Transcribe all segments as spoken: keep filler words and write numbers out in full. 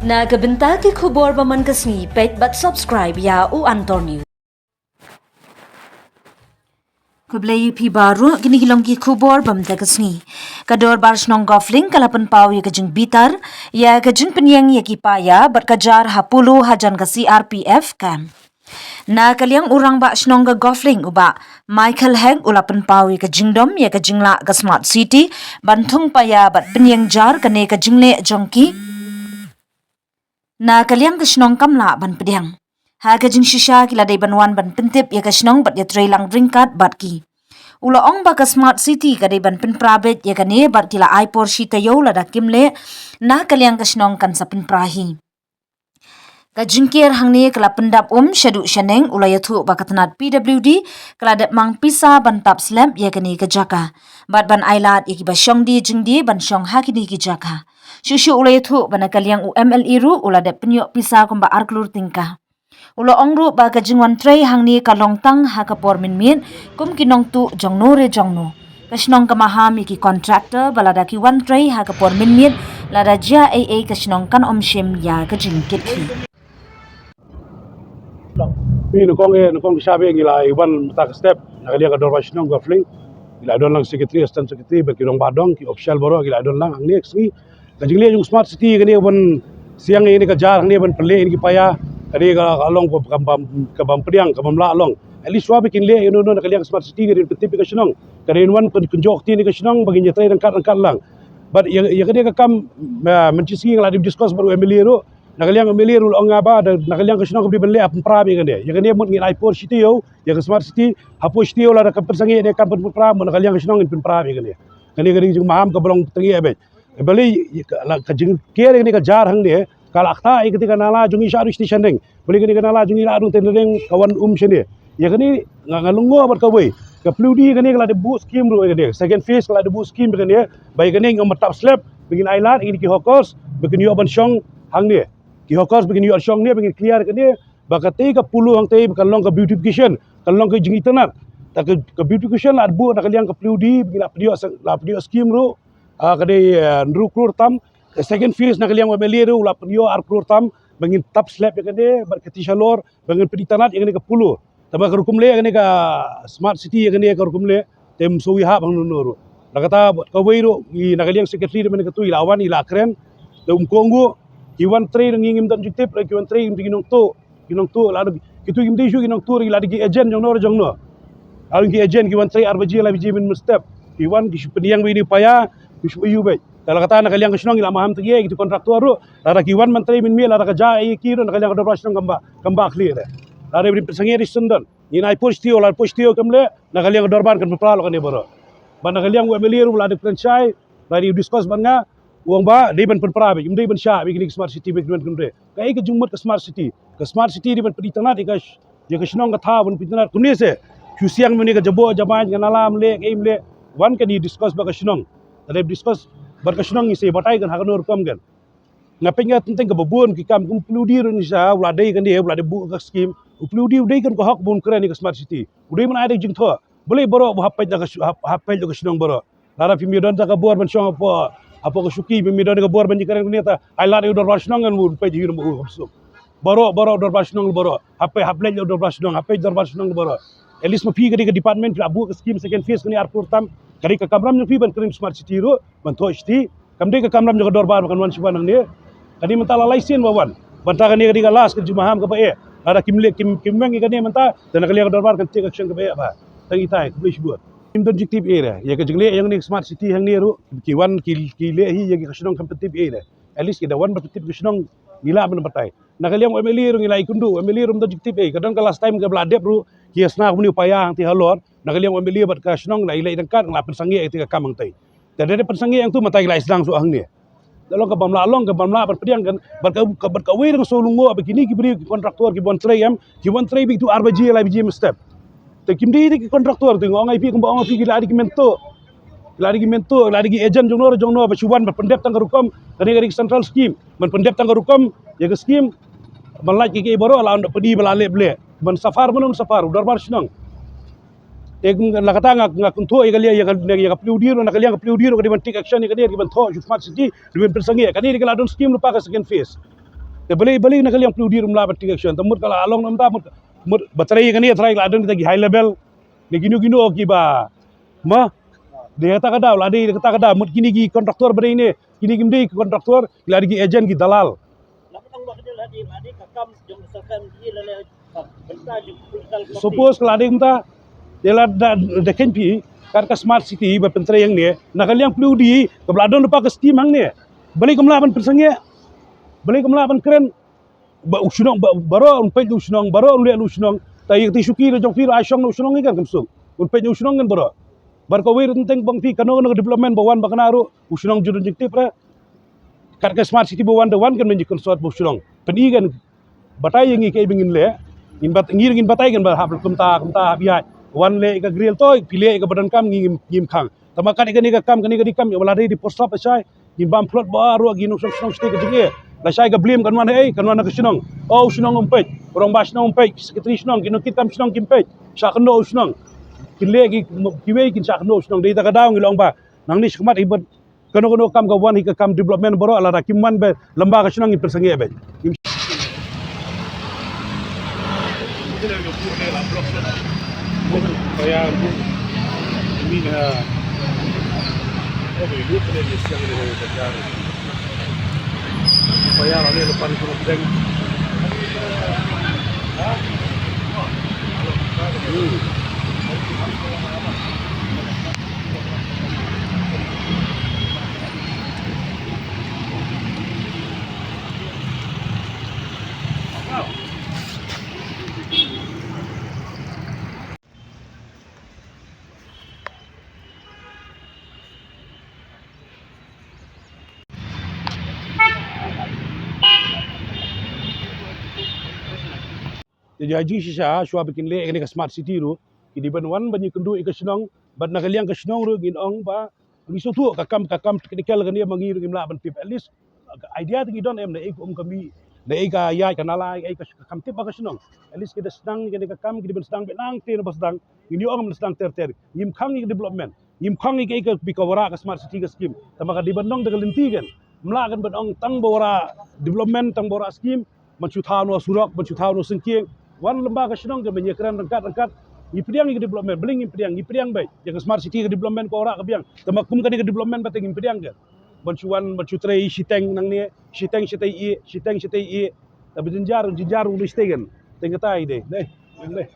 Na ka bynta ki khubor ba man ka sngi, peit bad subscribe ïa u Antor News. Khublei ïa phi baroh, kine ki long ki khubor ba mynta ka sngi. Ka Dorbar Shnong Golf Link ka la pynpaw ïa ka jingbitar ïa ka jingpynïeng ïa ki paia bad ka jar ha Polo hajan ka C R P F camp. Na ka liang u Rangbah Shnong ka Golf Link u Bah Michael Hek u la pynpaw ïa ka jingdom ïa ka jinglah ka Smart City ban thung paia bad pynïeng jar kane ka jingleh jong ki. Na ka liang ka shnong kam lah ban pdiang. Ha ka jingshisha ki la dei ban wan ban pyntip ïa ka shnong bad ïatrei lang ryngkat bad ki. U la ong ba ka Smart City ka dei ban pynpra beit ïa kane bad ki la ai por shi taïew lada kim leh, na ka liang ka shnong kan sa pynpra hi. Ka jingker hangne ka la pyndap um shaduh shaneng. U la ïathuh ba ka tnat P W D ka la dep mang pisa ban tap slap ïa kane ka jaka bad ban ailad ïa kiba shong die jingdie ban shong ha kine ki jaka. Shuh shuh u la ïathuh ba na ka liang u M L A ruh u la dep pynïoh pisa kumba ar klur tyngka. U la ong ruh ba ka jingwan trei hangne ka long tang ha ka por mynmiet kum ki nongtuh jongno re jongno. Ka shnong ka maham ïa ki contractor ba lada ki wan trei ha ka por mynmiet, lada jia ei ei ka shnong kan ym shim ïa ka jingkitkhlieh. Phi, nyngkong eh, nyngkong ki shah beh ngi la ïa wan mynta ka step na ka liang ka Dorbar Shnong Golf Link. Ngi la don lang secretary, assistant secretary bad ki rangbah dong, ki official baroh ki la don lang hangne ka sngi. Ka jingleh jong Smart City kane ka ban siang ïa kane ka jar hangne ban pynleh ïa kine ki paia, kane ka long ka bym, ka bym pdiang, ka bym lah long. At least shuwa ba kin leh ïa kano kano na ka liang ka Smart City ka dei ban pyntip ïa ka shnong, ka dei ban wan kynjoh ktien ïa ka shnong ba ngin ïatrei ryngkat ryngkat lang. Bad ïa, ïa kane ka kam, ah, mynshisngi nga la dep discuss bad u M L A ruh. Na ka liang u M L A ruh u la ong nga ba da, na ka liang ka shnong kam dei ban leh, ah, pynpra beit ïa kane. Ïa kane mut ngin ai por shi taïew ïa ka Smart City, hapoh shi taïew lada kam pynsangeh ne kam pynpra, mut na ka liang ka shnong ngin pynpra beit ïa kane. Kane ka dei ka jingmaham kaba long tyngeh beit. Balei ka, la, ka jingker ïa kane ka jar hangne ka la ktah ïa kane ka nala jong ngi shaduh station ring. Balei kane ka nala jong ngi la rung teng ring ka wan um shane. Ïa kane nga, nga lyngngoh bad kawei, ka P W D kane ka la dep buh skim ruh ïa kane. Second phase ka la dep buh skim ïa kane. Ba ïa kane ngin ym tap slap, ba ngin ailad ïa kine ki hawkers ba kin ïoh ban shong hangne. Ki hawkers ba kin ïoh shong ne, ba ngin clear ïa kane. Ba katei ka Polo hangtei ba kan long ka beautification, kan long ka jingitynnad. Ta ka, ka beautification la buh na ka liang ka P W D, ba ngi la pynïoh, la pynïoh skim ruh, ah, ka dei, eh, hynriew klur tam. Ka second phase na ka liang u M L A ruh u la pynïoh ar klur tam ba ngin tap slap ïa kane bad ka tisa lor ba ngin pynitynnad ïa kane ka Polo. Tangba ka rukom leh ïa kane ka Smart City, ïa kane ka rukom leh te ym sngewbha hap hangno hangno ruh. La kata kawei ruh, i na ka liang secretary ruh mynne katu i la wan i la kren. Te um kohnguh, ki wan trei ruh ngi ngim don jingtip, ki wan trei ruh ki nongtuh, ki nongtuh la, kitu kim dei shuh ki nongtuh ruh, ki la dei ki agent jongno re jongno. Ar ki agent ki wan trei ar baje lai baje mynstep. Ki wan ki shu pynïeng beit ïa kine ki paia, ki shu ïoh beit. Te la kata na ka liang ka shnong ngi la maham tang ïa kitu contractor ruh. Lada ki wan ban trei mynmiet lada ka jia ïa ki ruh na ka liang ka dorbar shnong kam bah, kam bah khlieh re. Lada ym pynsangeh re shen don. Ngin ai por shi taïew, lada por shi taïew kam leh, na ka liang ka dorbar kan pynpra lok kane baroh. Bad na ka liang u M L A ruh la dei kren shai, la dei discuss bad nga, u ong ba dei ban pynpra beit, ym dei ban shah beit kine ki smart city beit, kine ki, kaei ka jingmut ka smart city. Ka smart city dei ban pynitynnad ïa ka, ïa ka shnong ka thaw, ban pynitynnad kumne se. Shu siang mynne ka jaboh jabain, ka nala ym leh, kaei ym leh. Wan kan ïa discuss bad ka shnong. Lada discuss bad ka shnong ngi sa batai kan ha kano rukom kan. Nga peit nga teng teng kaba bun ki kam kum u P W D ruh ngi sa, u la dei kane, u la dei buh ka skim. U P W D u dei kan ka hok ban kren ïa ka smart city. U dei ban ai da ka jingthoh. Balei baroh ba hap peit da ka sh-, hap, hap peit da ka shnong baroh. Lada phim ïadon da ka bor ban shong hapoh, hapoh ka shuki, phim ïadon da ka bor ban ïakren kane ta, ai lad ïa u dorbar shnong ngan bun peit ïa u nongbuh u suk. Baroh, baroh dorbar shnong baroh. Hap peit, hap leit ïa u dorbar shnong, hap peit dorbar shnong baroh. At least ma phi ka dei ka department phi la buh ka skim second phase kane ar klur tam. Ka dei ka kamram jong phi ban kren smart city ruh, ban thoh city. Kam dei ka kamram jong ka dorbar ba kan wan shuwa nangne. Kane mynta la lai sien ba wan. Bynta kane ka dei ka last ka jingmaham kaba eh. Lada kim leh kim, kim weng ïa kane mynta, te na ka liang ka dorbar kan take action kaba eh ba. Tang itai, khublei shibun. Kim don jingtip eh re. Ïa ka jingleh ïa kane ka smart city hangne ruh, ki wan ki, ki leh hi ïa ka shnong kam pyntip eh re. At least ki da wan ba pyntip ka shnong ngi lah ban batai. Na ka liang u M L A ruh ngi la ïakynduh, u M L A ruh um don jingtip eh. Ka don ka last time kaba la dep ruh, ki ïa sna kumne u paia hangtei halor. Na ka liang u M L A bad ka shnong la ïaleh ryngkat, la pynsangeh ïa ka kam hangtei. Te da dep pynsangeh hangtu mynta ki la ïa sdang shuh hangne. Da long ka bym lah long, ka bym lah ban pdiang kan, bad ka, ka, bad kawei ruh nga sngewlyngngoh ba kine ki briew ki contractor ki wan trei em, ki wan trei beit tu ar baje lai baje mynstep. Te kim dei ki contractor tu, nga ong ïa phi kumba ong ïa phi ki la dei ki mentor. Ki la dei ki mentor, ki la dei ki agent jongno re jongno ba shu wan ban pyndep tang ka rukom, kane ka dei ka central scheme. Ban pyndep tang ka rukom ïa ka skim. Ban lait kiei kiei baroh la ong da pdi ba la leh bleh. Ban suffer mano suffer, u dorbar shnong. Te la kata nga, nga kynthoh ïa ka liang, ïa ka, ïa ka P W D ruh, na ka liang ka P W D ruh ka dei ban take action ïa kane, ka dei ban thoh sha u smart city, dei ban pynsangeh. Kane dei ka la don skim lypa ka second phase. Te balei, balei na ka liang P W D ruh ym lah ban take action. Te mut ka la long namar ta mut, mut ba trei kane, trei la don kita ki high level. Ne kino kino kiba ma de kata ka daw, la de kata ka daw mut kine ki contractor ba dei ne, kine kim dei ki contractor, la dei ki agent, ki dalal. Lada tang ba ka dei, la dei, la dei ka kam jong ka sorkar, ki la leh ka bynta jong ka political party. Suppose ka la dei kumta, te la da, da khein phi kat ka smart city ba pyntrei hangne, na ka liang P W D kaba la don lypa ka scheme hangne, balei kam lah ban pynsangeh? Balei kam lah ban kren? Ba u shnong ba, baroh un peit u shnong, baroh un leh u shnong. Ta ïa kata shuki da jong phi ruh ai shong na u shnong ngi kan kam suk. Un peit u shnong kan baroh. Bad kawei ruh teng bang phi kano kano ka development ba wan ba kane ruh u shnong ju don jingtip re. Kat ka smart city ba wan da wan kan men ji consult ba u shnong. Pyn-i kan batai ïa ngi kaei ba ngin leh. Ngin bat, ngi ngin batai kan ba hap kumta kumta hap ïaid. Wan leh ka grill toi, phi leh ka ba donkam ngi ngim, ngim khang. Tangba kat kane ka kam, kane ka dei kam ïa ba la dei di por slap lashai. Ngin bam plot baroh ki nongshong shnong shatei ka jingeh. Lashai ka blame kan wan ha ei, kan wan ha ka shnong. O u shnong um peit, u rangbah shnong um peit, secretary shnong, ki nongkit kam shnong kim peit. Shah kynnoh u shnong. Kin leh ki, kiwei kin shah kynnoh u shnong. Dei ta ka daw ngi long ba nangne shakhmat hi bad kano kano kam ka wan hi ka kam development baroh, lada kim wan ba lem bad ka shnong ngin pynsangeh bad. Te ïa jingshisha shuwa ba kin leh kane ka smart city ruh, ki dei ban wan ban ïakynduh ïa ka shnong, bad na ka liang ka shnong ruh ngin ong ba ngi sngewthuh ka kam, ka kam technical kane ma ngi ruh ngim lah ban tip. At least ka idea te ngi don em, na ei ka um ka mih, na ei ka ïaid ka nala, ei ka kam tip ba ka shnong. At least ki da sdang kane ka kam, ki dei ban sdang bad nangta na ba sdang, ngin ïoh ong ban sdang ter ter. Ngim khang ïa ka development. Ngim khang ïa ka, ïa ka, ba ka wanrah ka smart city ka scheme. Tangba ka dei ban ong da ka lynti kan. Ym lah kan ban ong tang ba wanrah development, tang ba wanrah scheme, ban shu thaw noh surok, ban shu thaw noh syngkien. Wan lem bad ka shnong kan ban ïakren ryngkat ryngkat. Ngi pdiang ïa ka development, balei ngim pdiang, ngi pdiang beit. Ïa ka smart city ka development ka wanrah ka biang. Tangba kum kane ka development ba te ngim pdiang kan. Ban shu wan, ban shu trei shiteng nangne, shiteng shatei ïa, shiteng shatei ïa. Tangba jynjar, jynjar u dei shiteng kan. Teng katai dei. Dei. Dei.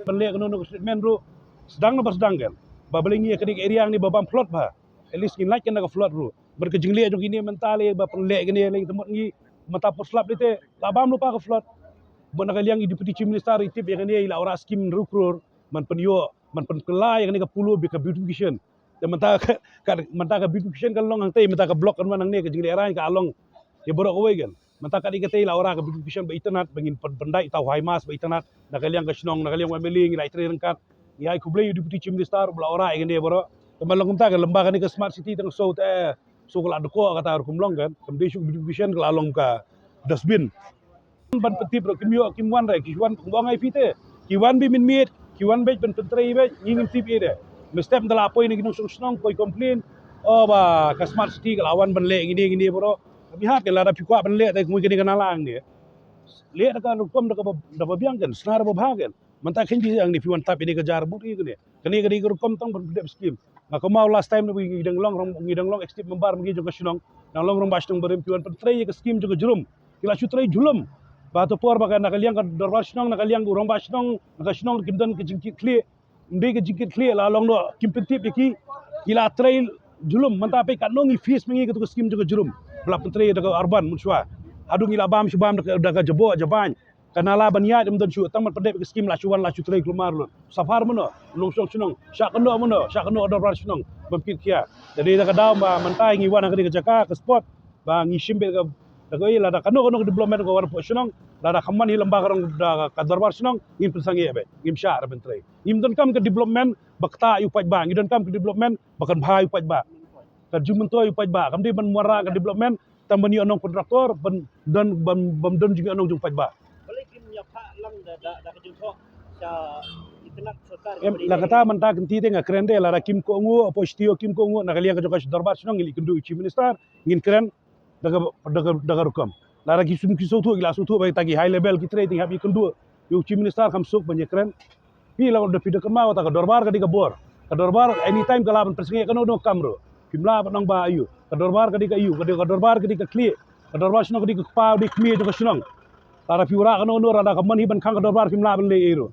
Ban leh kano kano ka statement ruh sdang na ba sdang kan. Ba balei ngi ïa kane ka area ngi ba bam plot ba. At least ngin lait kan na ka plot ruh. Bad ka jingleh jong kine mynta lei ba pynleh kine lei, te mut ngi mynta por slap lei te la bam lypa ka plot. Bad na ka liang i Deputy Chief Minister i tip ïa kane, i la wanrah scheme hynriew klur ban pynïoh, ban pynkylla ïa kane ka polo bad ka beautification. Te mynta ka, ka, mynta ka beautification kan long hangtei, mynta ka block kan wan hangne, ka jinglehraiñ ka long ïa baroh kawei kan. Mynta ka dei katei la wanrah ka beautification ba itynnad, ba ngin pyn-, pyndait uta u high mast ba itynnad na ka liang ka shnong, na ka liang u M L A, ngi la ïatrei ryngkat. Ngi ai khublei ïa u Deputy Chief Minister ba la wanrah ïa kane baroh. Te ban long kumta kan lem bad kane ka smart city tang shu te, shu ka la dkoh kata rukom long kan. Kam dei shu beautification, ka la long ka dustbin. Ban pyntip ruh kim ïoh, kim wan re, ki wan, kumba ong ai phi te. Ki wan beit mynmiet, ki wan beit ban pyntrei beit, ngi ngim tip ei de. Mynstep da la poi na ki nongshong shnong, poi complain. O ba ka smart city ka la wan ban leh kine kine baroh. Ka bihar kan, lada phi kwah ban leh te kumne kane ka nala hangne. Leh da ka rukom da kaba, da ba biang kan, snar ba bha kan. Mynta khein phi hangne phi wan tap ïa kane ka jar bad ïa kane. Kane, kane ka rukom tang ban pyndep scheme. Nga kynmaw last time na ngi dang long, ngi dang long executive member ma ngi jong ka shnong. Dang long rangbah shnong barim, phi wan pyntrei ïa ka scheme jong ka jrum. Ki la shu trei jlum. Ba hato por ba ka na ka liang ka dorbar shnong, na ka liang u rangbah shnong, na ka shnong kim don ka jingkitkhlieh. Ym dei ka jingkitkhlieh, la long noh kim pyntip ïa ki. Ki la trei jlum, mynta peit katno ngi face ma ngi katu ka scheme jong ka jrum. Ba la pyntrei da ka urban mynshuwa. Haduh ngi la bam shu bam da ka, da ka jaboh jabaiñ. Ka nala ban ïaid ym don shuh, tang ban pyndep ka scheme la shu wan la shu trei kulmar lut. Safar mano, nongshong shnong, shah kynnoh mano, shah kynnoh dorbar shnong, bym kit khia. Te dei da ka daw ba mynta ngi wan ha kane ka jaka ka spot ba ngi shim beit ka, da ka, eh, lada kano kano ka development ka wan hapoh shnong, lada kham wan hi lem bad ka rong da ka dorbar shnong, ngin pynsangeh beit, ngim shah re ban trei. Ngim donkam ka development ba ktah ïa u paidbah, ngi donkam ka development ba kan bha ïa u paidbah. Ka jingmyntoi ïa u paidbah, kam dei ban wanrah ka development tang ban ïoh nong contractor, ban don, ban, ban don jingïoh nong jong u paidbah. Balei kim ïa phah lang da, da, da ka jingthoh sha itynnad sorkar? Em, la kata mynta kynti te nga kren de, lada kim kohnguh, hapoh shatei kim kohnguh, na ka liang ka jong ka dorbar shnong ngin ïakynduh ïa u Chief Minister, ngin kren da ka, da ka, da ka rukom. Lada ki sum ki sngewthuh, ki la sngewthuh ba kita ki high level ki trei, te ngi hap ïakynduh ïa u Chief Minister kham suk ban ïakren. Phi la da phi da kynmaw, kata ka dorbar ka dei ka bor. Ka dorbar anytime ka lah ban pynsngew kano kano ka kam ruh. Phim lah ban ong ba aiu. Ka dorbar ka dei ka aiu, ka dei ka dorbar ka dei ka khlieh. Ka dorbar shnong ka dei ka kpa, ka dei ka kmie jong ka shnong. Lada phi wanrah kano kano, lada ka mon hi ban khang ka dorbar, phim lah ban leh ei ruh.